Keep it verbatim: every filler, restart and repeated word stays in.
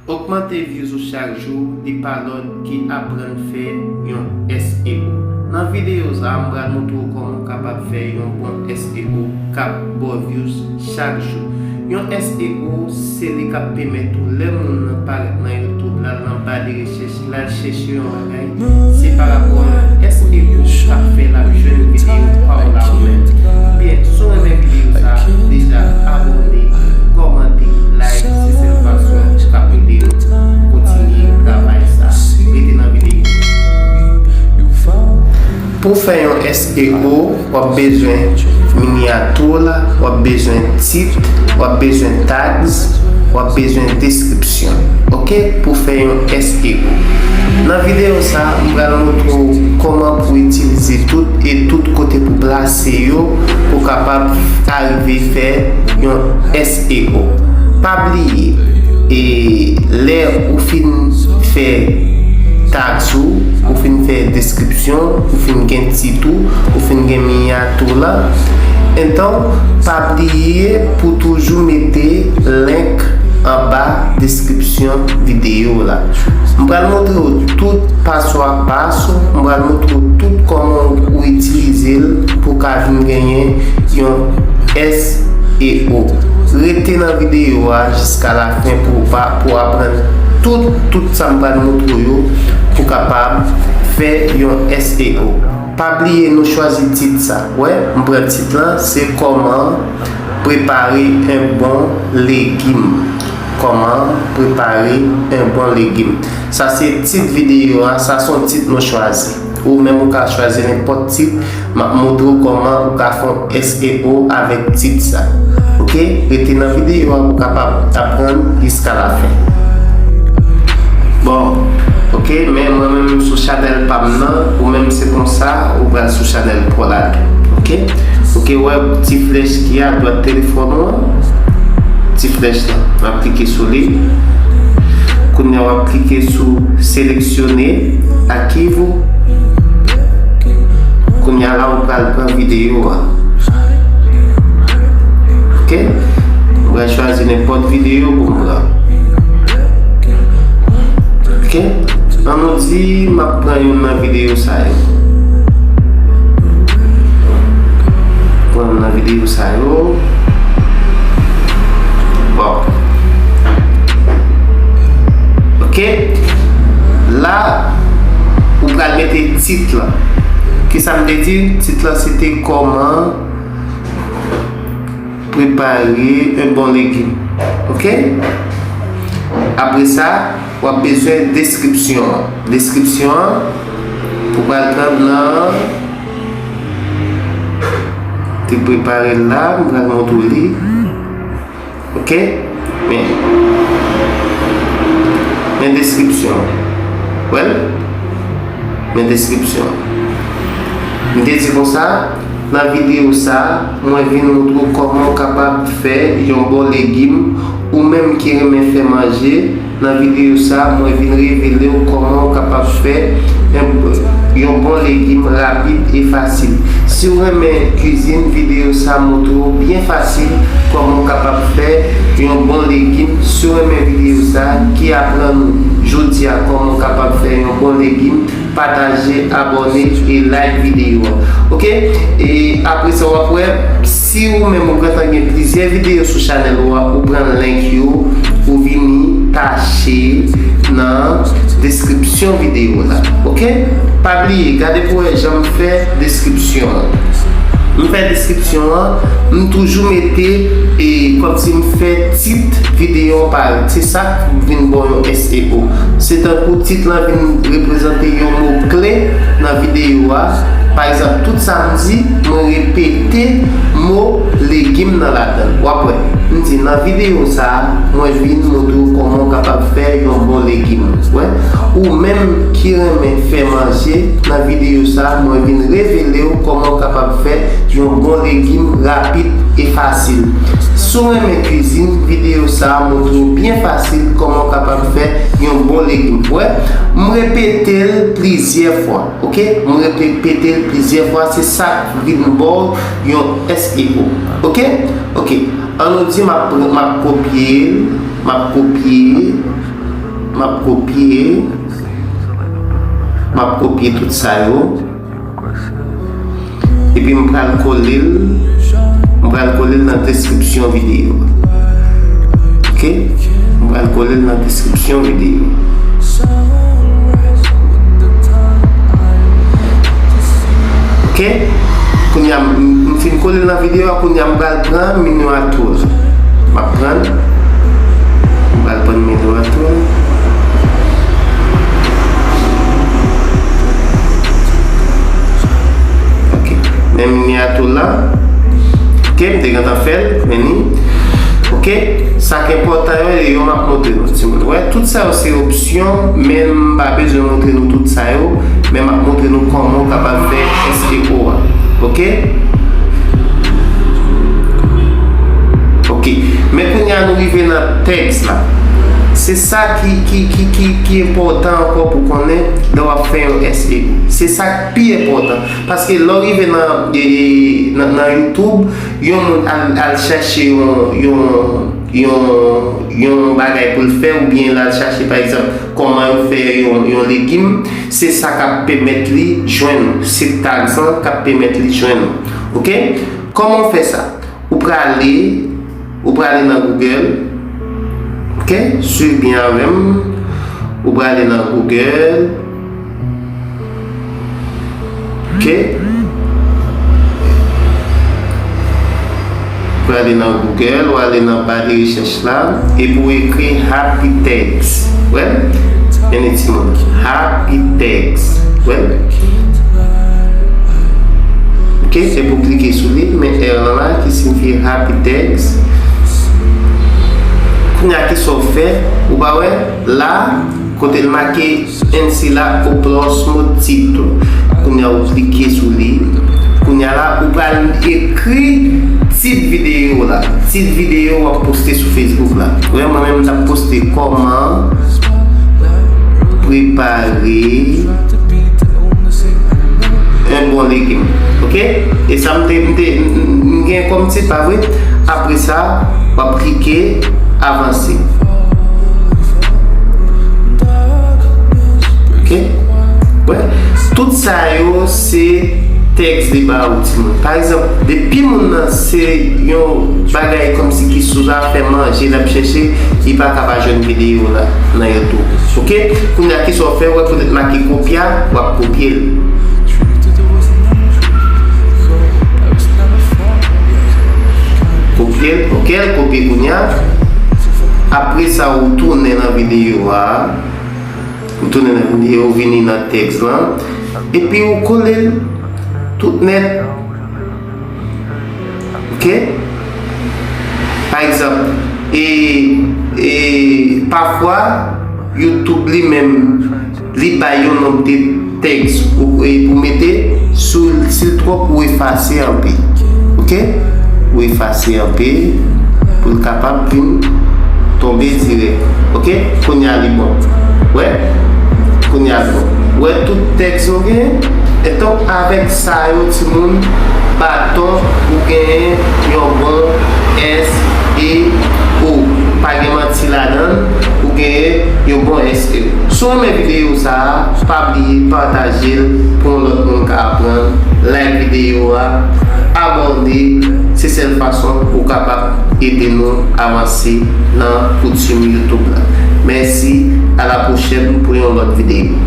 Ogmante views ou chak jou, li pa lòt ke aprann fè yon S E O. Nan videyo sa a, m pral montre w kòman w kapab fè yon bon S E O k ap ba w views chak jou. Yon S E O, se li k ap pèmèt ou, lè moun nan parèt nan YouTube, l al nan ba de rechèch, l al chèche yon bagay, se pa rapò a yon S E O k ap fè l ap jwenn videyo pa w la ou menm. Oubyen, si w renmen videyo sa a, deja abòne, kòmante, like, se sèl fason w ka ede nou kontinye travay sa. Rete nan videyo. Pou fè yon S E O, w ap bezwen miniature, w ap bezwen tit, w ap bezwen tags, w ap bezwen deskripsyon. Ok? Pou fè yon S E O. Nan videyo sa, m pral montre w kòman pou itilize tout e tout kote pou plase yo pou kapab arive fè yon S E O. Pa bliye, e lè ou fin fè tags ou, ou fin fè deskripsyon, ou fin gen tit ou, ou fin gen miniature la, entan, pa bliye pou toujou mete link anba deskripsyon videyo la. M pral montre w tout paso a paso, m pral montre w tout kòman ou itilize l pou w ka vin genyen yon S E O. Rete nan videyo a jiska lafen pou w pa, pou w aprann tout, tout sa m pral montre w yo pou w kapab fè yon S E O. Pa bliye nou chwazi tit sa. Wè, m pran tit lan, se kòman prepare yon bon legim. Kòman prepare yon bon legim. Sa se tit videyo a, sa se yon tit nou chwazi. Ou menm ou ka chwazi nenpòt tit, m ap montre w kòman ou ka fè yon S E O avèk tit sa. Ok? Rete nan videyo a pou w kapab aprann jiska lafen. Bon, ok, men mwen menm sou chanèl pa m nan, ou menm se konsa, ou pral sou chanèl pa w la tou. Ok? Ok, wè ti flèch ki a dwat telefòn ou an. Ti flèch la. W ap klike sou li. Kounye a w ap klike sou seleksyone akiv ou. Kounye a la ou pral pran videyo a. Ok? Ou pral chwazi nenpòt videyo pou w pran. Ok? An nou di m ap pran youn nan videyo sa yo. Pran youn nan videyo sa yo. Bon. Ok? La, ou pral mete tit lan. Kisa m te di? Tit lan se te kòman prepare yon bon legim. Ok? Apre sa, w ap bezwen deskripsyon an. Deskripsyon an, ou pral pran nan, te prepare l la, m pral montre w li. Ok? Men, men deskripsyon. Wè l? Men deskripsyon. M te di konsa, nan videyo sa, mwen vin montre w kòman w kapab fè yon bon legim, ou menm ki renmen fè manje, nan videyo sa, mwen vin revele w kòman w kapab fè yon, yon bon legim rapid e fasil. Si w renmen kwizin, videyo sa montre w byen fasil kòman w kapab fè yon bon legim. Si w renmen videyo sa ki aprann ou jodi a kòman w kapab fè yon bon legim, pataje, abòne e like videyo a. Ok? E apre sa, w ap wè, si ou menm ou gentan gen plizyè videyo sou chanèl ou a, ou pran link yo, ou vini tache nan deskripsyon videyo la. Ok? Pa bliye, gade pou wè jan m fè deskripsyon an. M fè deskripsyon an, m toujou mete, e, kòmsi m fè tit videyo an parèt. Se sa k vin ba w yon S E O. Se tankou tit lan vin reprezante yon mo kle nan videyo a. Pa egzanp, tout sa m di, mwen repete mo legim nan ladan l. W ap wè. M di, nan videyo sa a, mwen vin montre w kòman w kapab fè yon bon legim. Wè, ou menm ki renmen fè manje, nan videyo sa a, mwen vin revele w kòman w kapab fè yon bon legim rapid e fasil. Si w renmen kwizin, videyo sa a montre w byen fasil kòman w kapab fè yon bon legim. Wè, m repete l plizyè fwa. Ok? Mwen repete l plizyè fwa, se sa k vin ba w yon S E O. Ok? Ok. An nou di m ap pran, m ap kopye l, m ap kopye, M ap kopye, m ap kopye tout sa yo. Epi m pral kole l, m pral kole l nan deskripsyon videyo. Ok? M pral kole l nan deskripsyon videyo. Ok? Kounye a, m, m fin kole l nan videyo a, kounye a m pral pran miniatur la. M ap pran, m pral pran miniatur la. Ok. Men miniatur la. Ok, m te gentan fè l, men ni. Ok, sa k enpòtan yo, e yo m ap montre nou, timoun. Wè, tout sa yo se opsyon, men m pa bezwen montre nou tout sa yo, men m ap montre nou kòman w kapab fè S E O a. Ok? Ok, men kounye a nou rive nan tèks la. Se sa ki, ki, ki, ki, ki enpòtan ankò pou konnen lè w ap fè yon S E O. Se sa k pi enpòtan. Paske lè w rive nan, e, nan, nan YouTube, yon moun al, al chache yon, yon, yon, yon bagay pou l fè, oubyen l al chache, pa egzanp, kòman yo fè yon, yon legim, se sa k ap pèmèt li jwenn ou. Se tag lan k ap pèmèt li jwenn ou. Ok? Kòman w fè sa? Ou prale, ou prale nan Google. Ok? Swiv byen avè m. Ou prale nan Google. Ok? Ou prale nan Google, ou ale nan ba de rechèch la, epi ou ekri Happy Tags. Wè? Men timoun. Happy Tags. Wè? Ok, se pou klike sou li, men R lan la ki siyifi Happy Tags. Kounye a, kisa w fè? Ou pa wè? La, kote l make N C la, ou plis mo tit ou. Kounye a, ou klike sou li. Kounye a la, ou pral ekri tit videyo la. Tit videyo w ap poste sou Facebook la. Wè, mwen menm, m t ap poste kòman prepare yon bon legim. Ok? E sa m te, m te, m, m, m gen kòm tit, pa vre? Apre sa, w ap klike avanse. Ok? Wè, tout sa yo se tèks li ba ou, timoun. Pa egzanp, depi moun nan se yon bagay kòmsi ki sou zafè manje l ap chèche, li pa ka pa jwenn videyo la nan YouTube. Ok? Kounye a, kisa w fè? Wè, kote t make kopya, w ap kopye l. Kopye l, ok, l kopye kounye a. Apre sa, ou tounen nan videyo a. Ou tounen nan videyo, ou vini nan tèks lan. Epi ou kole l tout nèt. Ok? Pa egzanp, e, e, pafwa, YouTube li menm, li bay yon nonb de tèks ou, e, pou mete, si, si l twòp, ou efase anpe. Ok? Ou efase anpe pou l kapab vin tonbe dirèk. Ok? Kounye a li bon. Wè? Kounye a li bon. Wè tout tèks nou gen? Etò, avèk sa yo, timoun, baton, ou genyen yon bon S E O. Pa gen manti ladan l, ou genyen yon bon S E O. Si w renmen videyo sa a, pa bliye pataje l pou yon lòt moun ka aprann. Like videyo a, abòne, se sèl fason ou kapab ede nou avanse nan koutim YouTube la. Mèsi, a la pwochèn pou yon lòt videyo.